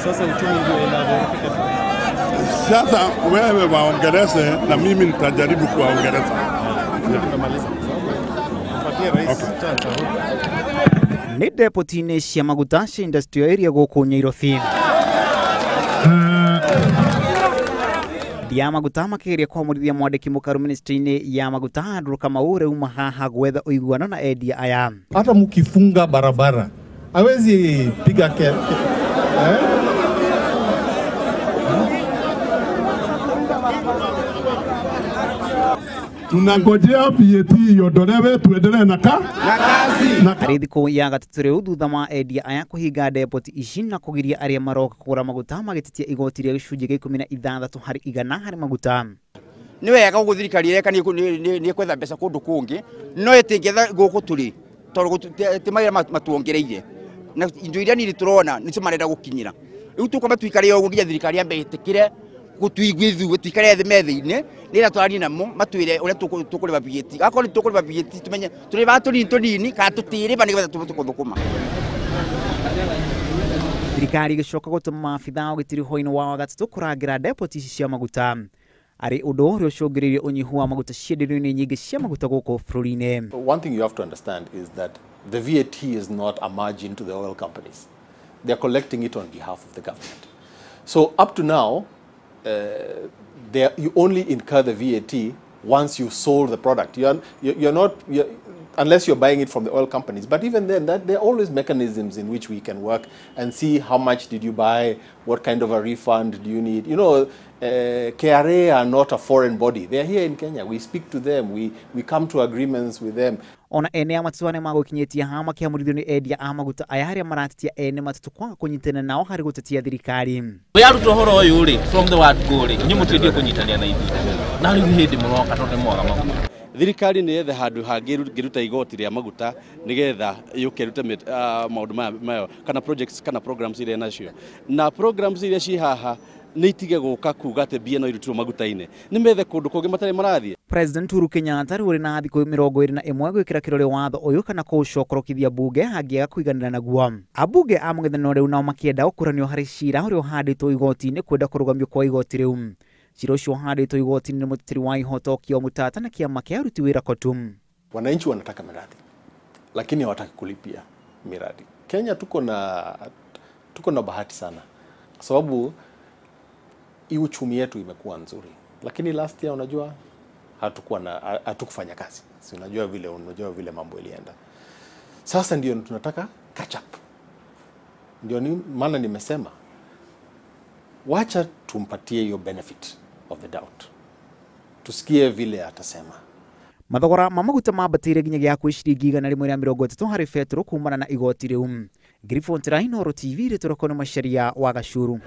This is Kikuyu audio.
Sasa uchumi ndio inadhoofika tu. Sasa wewe waongeleze na mimi nitajaribu kuwaongeleza. Tumemaliza. Patie rais chance. Nĩ depoti-inĩ cia maguta cia industrial area gũkũ Nyairobi. Ya maguta makĩgeria kwamũrithia mwandĩki mũkaru ministry-inĩ ya maguta Andrew Kamau rĩu mahaha gwetha ũiguano na endia aya. Hata mkifunga barabara hawezi piga kelele. Tunangojea VAT iondolewe tuendelee na kazi. Harĩ thikũ ya gatatũ rĩu thutha wa endia aya kũhinga depoti ici na kũgiria arĩa maroka kũgũra maguta magĩtetia igoti rĩa gĩcunjĩ gĩa 16 harĩ igana harĩ maguta. Nĩ wega ũguo thirikari ĩreka nĩ kwetha mbeca kũndũ kũngĩ no ĩtingĩetha gũkũ tũrĩ tondũ ti mawĩra matuongereire na indo iria nini tũrona nĩcio marenda gũkinyĩra. Rĩu tũkwamba tuikare ũguo nginya thirikari yambe ĩtĩkĩre gũtuigua ithuĩ tuikare thĩ metha-inĩ nĩgetha twarie namo matwĩre ũrĩa tũkũrĩba VAT. Akorwo nĩ tũkũrĩba VAT tumenye tũrĩbaga tũnini tũnini kana tũtirĩba nĩgetha tũhote gũthũkũma. Thirikari ĩgĩcoka gũtũma maabitha a ũgitĩri hwaĩ-inĩ wa Wagatatũ kũrangĩra depoti ici cia maguta arĩ ũndũ ũrĩa ũcũngĩrĩirie ũnyihu wa maguta cienderio-inĩ nyingĩ cia maguta gũkũ bũrũri-inĩ. One thing you have to understand is that the VAT is not a margin to the oil companies. They are collecting it on behalf of the government. So up to now, you only incur the VAT once you've sold the product. You're not, unless you're buying it from the oil companies. But even then, there are always mechanisms in which we can work and see how much did you buy, what kind of a refund do you need. You know, KRA are not a foreign body. They are here in Kenya. We speak to them. We come to agreements with them. Ona ene a matatũ arĩa magũkinyĩtie haha makĩamũrithio nĩ endia a maguta aya arĩa maratetia ene matatũ kwaga kũnyitana nao harĩ gũtetia thirikari. Yaruta ũhoro ũyũ rĩ, from the word go rĩ, inyuĩ mũtiendie kũnyitanĩra na ithuĩ. Na rĩu hĩndĩ mũroka tondũ nĩ mwaga maguta. Thirikari nĩ yethe handũ hangĩ ĩngĩruta igoti rĩa maguta nĩgetha yũke ĩrute maũndũ mayo kana projects kana programs iria nacio. Na programs iria ci haha nĩ itige gũka kuga atĩ mbia no irutirwo maguta-inĩ. Nĩ methe kũndũ kũngĩ matarĩ marathiĩ. President Uhuru Kenyatta rĩu ũrĩ na thikũ 21 gwĩkĩra kĩrore watho ũyũ kana kũũcokorokithia bunge angĩaga kũiganĩra naguo. Ambunge a mũng'ethanĩro rĩu nao makĩenda gũkũranio harĩ cira ũrĩa ũhandĩtwo igoti-inĩ kwenda kũrũgamio kwa igoti rĩu. Cira ũcio ũhandĩtwo igoti-inĩ nĩ mũteteri wa ihoto Okiya Omtatah na kĩama kĩa aruti wĩra Kotum. Wananchi wanataka miradi lakini hawataki kulipia miradi. Kenya tuko na bahati sana kwa sababu hii uchumi yetu imekuwa nzuri, lakini last year unajua hatukufanya kazi. Si unajua vile mambo ilienda. Sasa ndio tunataka catch up. Ndio ni maana nimesema wacha tumpatie hiyo benefit of the doubt. Tusikie vile atasema. Mathogora ma maguta mambatĩire nginyagia hakuhĩ ciringi 130 harĩ betũrũ kumana na igoti rĩu. Ngiribonti Inooro TV rĩtũroko nĩ Macharia wa Gacuru.